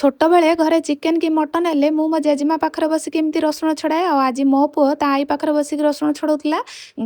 ଛୋଟବେଳେ ଘରେ ଚିକେନ୍ କି ମଟନ୍ ହେଲେ ମୁଁ ମୋ ଜେଜେମା ପାଖରେ ବସିକି ଏମିତି ରସୁଣ ଛଡ଼ାଏ। ଆଉ ଆଜି ମୋ ପୁଅ ତା ଆଈ ପାଖରେ ବସିକି ରସୁଣ ଛଡ଼ଉଥିଲା।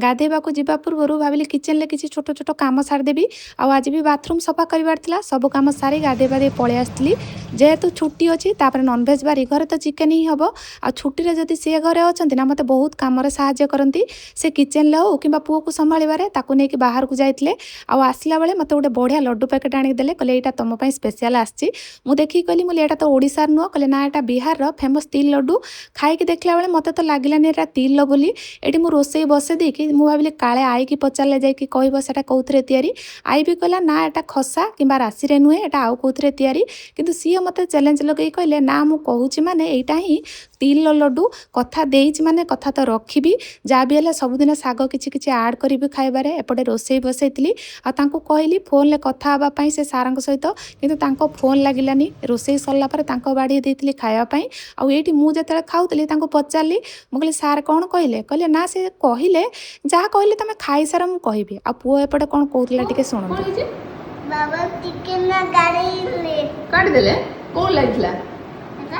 ଗାଧେଇବାକୁ ଯିବା ପୂର୍ବରୁ ଭାବିଲି କିଚେନ୍ରେ କିଛି ଛୋଟ ଛୋଟ କାମ ସାରିଦେବି। ଆଉ ଆଜି ବି ବାଥରୁମ୍ ସଫା କରିବାର ଥିଲା। ସବୁ କାମ ସାରି ଗାଧେଇ ପାଧେଇ ପଳେଇ ଆସିଥିଲି। ଯେହେତୁ ଛୁଟି ଅଛି, ତାପରେ ନନଭେଜ୍ ବାରି, ଘରେ ତ ଚିକେନ୍ ହିଁ ହେବ। ଆଉ ଛୁଟିରେ ଯଦି ସିଏ ଘରେ ଅଛନ୍ତି ନା, ମୋତେ ବହୁତ କାମରେ ସାହାଯ୍ୟ କରନ୍ତି। ସେ କିଚେନ୍ରେ ହଉ କିମ୍ବା ପୁଅକୁ ସମ୍ଭାଳିବାରେ। ତାକୁ ନେଇକି ବାହାରକୁ ଯାଇଥିଲେ ଆଉ ଆସିଲା ବେଳେ ମୋତେ ଗୋଟେ ବଢ଼ିଆ ଲଡ଼ୁ ପ୍ୟାକେଟ୍ ଆଣିକି ଦେଲେ। କହିଲେ, "ଏଇଟା ତୁମ ପାଇଁ ସ୍ପେଶିଆଲ୍ ଆସିଛି।" ମୁଁ ଦେଖିକି କହିଲି, ମୁଁ ଏଇଟା ତ ଓଡ଼ିଶାର ନୁହଁ। କହିଲେ, "ନା, ଏଇଟା ବିହାରର ଫେମସ୍ ତିଲ୍ ଲଡ଼ୁ।" ଖାଇକି ଦେଖିଲା ବେଳେ ମୋତେ ତ ଲାଗିଲାନି ଏଇଟା ତିଲ୍ର ବୋଲି। ଏଇଠି ମୁଁ ରୋଷେଇ ବସେଇ ଦେଇକି ମୁଁ ଭାବିଲି, କାଳେ ଆଈକି ପଚାରିଲେ ଯାଇକି କହିବ ସେଇଟା କେଉଁଥିରେ ତିଆରି। ଆଈ ବି କହିଲା, "ନା, ଏଇଟା ଖସା କିମ୍ବା ରାଶିରେ ନୁହେଁ, ଏଇଟା ଆଉ କେଉଁଥିରେ ତିଆରି।" କିନ୍ତୁ ସିଏ ମୋତେ ଚ୍ୟାଲେଞ୍ଜ ଲଗେଇ କହିଲେ, "ନା, ମୁଁ କହୁଛି ମାନେ ଏଇଟା ହିଁ ତିଲ୍ର ଲଡ଼ୁ। କଥା ଦେଇଛି ମାନେ କଥା ତ ରଖିବି। ଯାହା ବି ହେଲେ ସବୁଦିନ ଶାଗ କିଛି କିଛି ଆଡ଼୍ କରିବି ଖାଇବାରେ।" ଏପଟେ ରୋଷେଇ ବସେଇଥିଲି ଆଉ ତାଙ୍କୁ କହିଲି ଫୋନ୍ରେ କଥା ହେବା ପାଇଁ ସେ ସାର୍ଙ୍କ ସହିତ, କିନ୍ତୁ ତାଙ୍କ ଫୋନ୍ ଲାଗିଲାନି। ରୋଷେଇ ସରିଲା ପରେ ତାଙ୍କ ବାଢ଼ି ଦେଇଥିଲି ଖାଇବା ପାଇଁ। ଆଉ ଏଇଠି ମୁଁ ଯେତେବେଳେ ଖାଉଥିଲି, ତାଙ୍କୁ ପଚାରିଲି। ମୁଁ କହିଲି, "ସାର୍ କ'ଣ କହିଲେ?" କହିଲେ, "ନା, ସେ କହିଲେ, ଯାହା କହିଲେ ତମେ ଖାଇସାର, ମୁଁ କହିବି।" ଆଉ ପୁଅ ଏପଟେ କ'ଣ କହୁଥିଲା, ଟିକେ ଶୁଣନ୍ତୁ। କଣ ହେଇଛି? ବାବା ଚିକେନ କାଢିଲେ। କାଟିଦେଲେ? କୋଉ ଲାଗିଥିଲା? ହେଲା।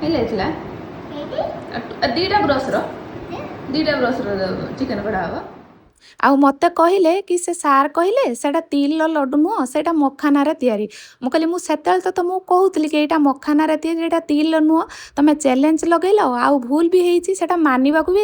ହେଇଯାଇଥିଲା। ଏଇଠି। ଆଉ ଦିଟା ବ୍ରସର ଚିକେନ କଢ଼ା ହବ। ଆଉ ମୋତେ କହିଲେ କି ସେ ସାର୍ କହିଲେ, ସେଇଟା ତିଲର ଲଡ଼ୁ ନୁହଁ, ସେଇଟା ମଖାନାରେ ତିଆରି। ମୁଁ କହିଲି, "ମୁଁ ସେତେବେଳେ ତ ତୁମକୁ କହୁଥିଲି କି ଏଇଟା ମଖାନାରେ ତିଆରି, ଏଇଟା ତିଲର ନୁହଁ। ତମେ ଚ୍ୟାଲେଞ୍ଜ ଲଗେଇଲ ଆଉ ଭୁଲ ବି ହେଇଛି, ସେଇଟା ମାନିବାକୁ ବି